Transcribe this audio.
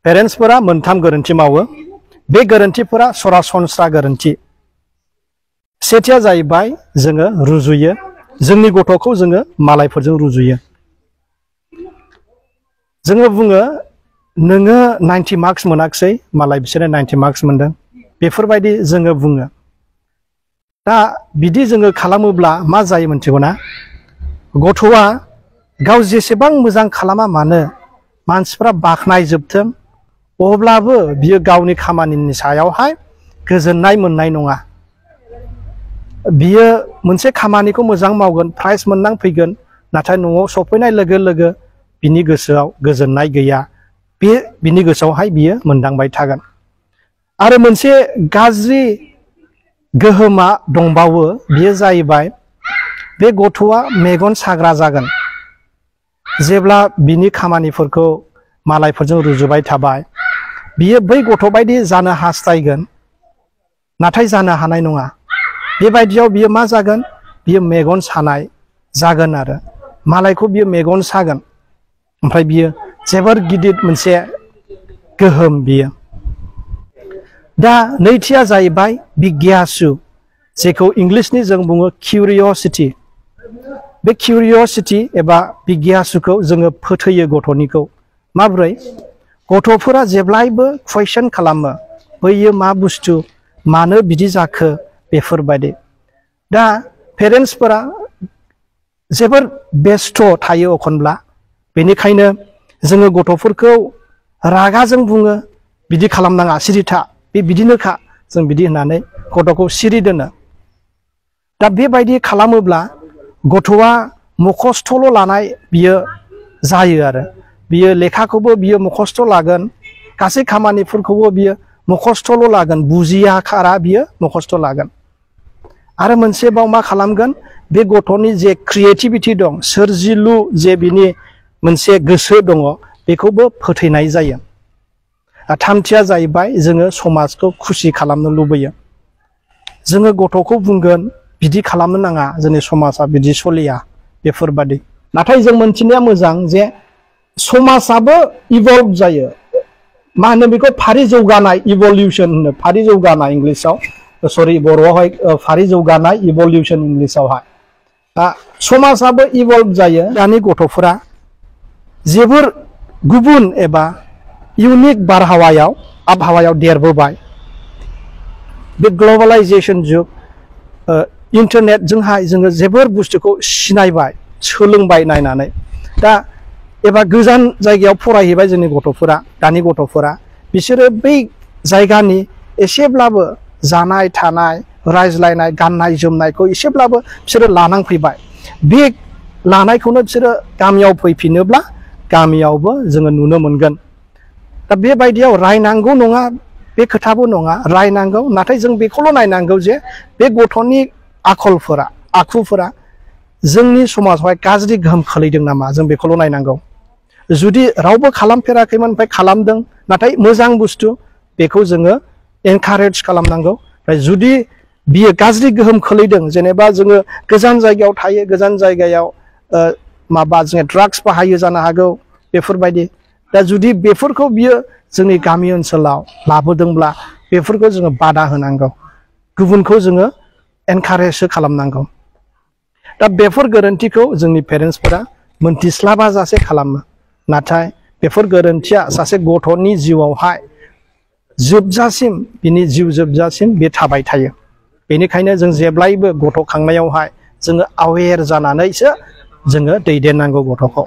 पेरेन्ट्सफोरा मोनथाम गोरोन्थि मावो बे गोरोन्थिफोरा सरासनस्रा गोरोन्थि सेथिया जाहैबाय जोङो रुजुयो जोंनि गथ'खौ जोङो मालायफोरजों रुजुयो जोङो बुङो नोङो 90 मार्क्स मोनाखसै मालाय बिसोरो 90 मार्क्स मोनदों बेफोरबायदि जोङो बुङो दा बिदि जोङो खालामोब्ला मा जायो मोनथिगौना गथ'आ गाव जेसेबां मोजां खालामा मानो मानसिफ्रा बाखनायजोबथों अब्लाबो बियो गावनि खामानिनि सायावहाय गोजोननाय मोननाय नङा बियो मोनसे खामानिखौ मोजां मावगोन प्राइज मोननां फैगोन नाथाय न'आव सफैनाय लोगो लोगो बिनि गोसोआव गोजोननाय गैया बिनि गोसोआवहाय बियो मोनदांबाय थागोन आरो मोनसे गाज्रि गोहोमा दंबावो बियो जाहैबाय बे गथ'आ मेगन साग्रा जागोन जेब्ला बिनि खामानिफोरखौ मालायफोरजों रुजुबाय थाबाय बियो बै गथ' बायदि जानो हास्थायगोन नाथाय जानो हानाय नङा बेबायदियाव बियो मा जागोन बियो मेगन सानाय जागोन आरो मालायखौ बियो मेगन सागोन ओमफ्राय बियो जोबोर गिदिर मोनसे गोहोम बियो दा नैथिया जाहैबाय बिगियासु जेखौ इंलिशनि जों बुङो किउरियोसिटी बे किउरियोसिटी एबा बिगियासुखौ जोङो फोथैयो गथ'निखौ माब्रै गथ'फोरा जेब्लायबो कुइसन खालामो बैयो मा बुस्थु मानो बिदि जाखो बेफोरबायदि दा पेरेन्ट्सफोरा जोबोर बेस्थ' थायो एखनब्ला बेनिखायनो जोङो गथ'फोरखौ रागाजों बुङो बिदि खालामनाङा सिरि था बिदिनोखा जों बिदि होननानै गथ'खौ सिरि दोनो दा बेबायदि खालामोब्ला गथ'आ मखस्थ'ल' लानाय बियो जायो आरो बियो लेखाखौबो बियो मखस्थ' लागोन गासै खामानिफोरखौबो बियो मखस्थ'ल' लागोन बुजियाखारा बियो मखस्थ' लागोन आरो मोनसेबाव मा खालामगोन बे गथ'नि जे क्रिएटिभिटी दं सोरजिलु जे बिनि मोनसे गोसो दङ बेखौबो फोथैनाय जायो थामथिया जाहैबाय जोङो समाजखौ खुसि खालामनो लुबैयो जोङो गथ'खौ बुंगोन बिदि खालामनो नाङा जोंनि समाजा बिदि सलिया बेफोरबादि नाथाय जों मोनथिनाया मोजां जे समाजाबो इभल्भ जायो मा होनो बेखौ फारि जौगानाय इभल्यूशन होनो फारि जौगानाय इंलिशाव सरि बर'आवहाय फारि जौगानाय इभल्यूशन इंलिशावहाय समाजाबो इभल्भ जायो दानि गथ'फोरा जोबोर गुबुन एबा इउनिक आबहावायाव देरबोबाय बे ग्लबेलाइजेशन जुग इन्टारनेटजोंहाय जोङो जोबोर बुस्थुखौ सिनायबाय सोलोंबाय नायनानै दा एबा गोजान जायगायाव फरायहैबाय जोंनि गथ'फोरा दानि गथ'फोरा बिसोरो बै जायगानि एसेब्लाबो जानाय थानाय रायज्लायनाय गाननाय जोमनायखौ एसेब्लाबो बिसोरो लानांफैबाय बे लानायखौनो बिसोरो गामियाव फैफिनोब्ला गामियावबो जोङो नुनो मोनगोन दा बेबायदियाव रायनांगौ नङा बे खोथाबो नङा रायनांगौ नाथाय जों बेखौल' नायनांगौ जे बे गथ'नि आखुफोरा जोंनि समाजावहाय गाज्रि गोहोम खोलैदों नामा जों बेखौल' नायनांगौ जुदि रावबो खालामफेराखैमोन ओमफ्राय खालामदों नाथाय मोजां बुस्थु बेखौ जोङो एनकारेज खालामनांगौ जुदि बियो गाज्रि गोहोम खोलैदों जेनेबा जोङो गोजान जायगायाव थायो गोजान जायगायाव माबा जोङो ड्राग्स बाहायो जानो हागौ बेफोरबायदि दा जुदि बेफोरखौ बियो जोंनि गामि ओनसोलाव लाबोदोंब्ला बेफोरखौ जोङो बादा होनांगौ गुबुनखौ जोङो एनकारेजसो खालामनांगौ दा बेफोर गोरोन्थिखौ जोंनि पेरेन्ट्सफोरा मोनथिस्लाबाजासे खालामो नाथाय बेफोर गोरोन्थिया सासे गथ'नि जिउआवहाय जोबजासिम बिनि जिउ जोबजासिम बे थाबाय थायो बेनिखायनो जों जेब्लायबो गथ' खांनायावहाय जोङो अवेर जानानैसो जोङो दैदेननांगौ गथ'खौ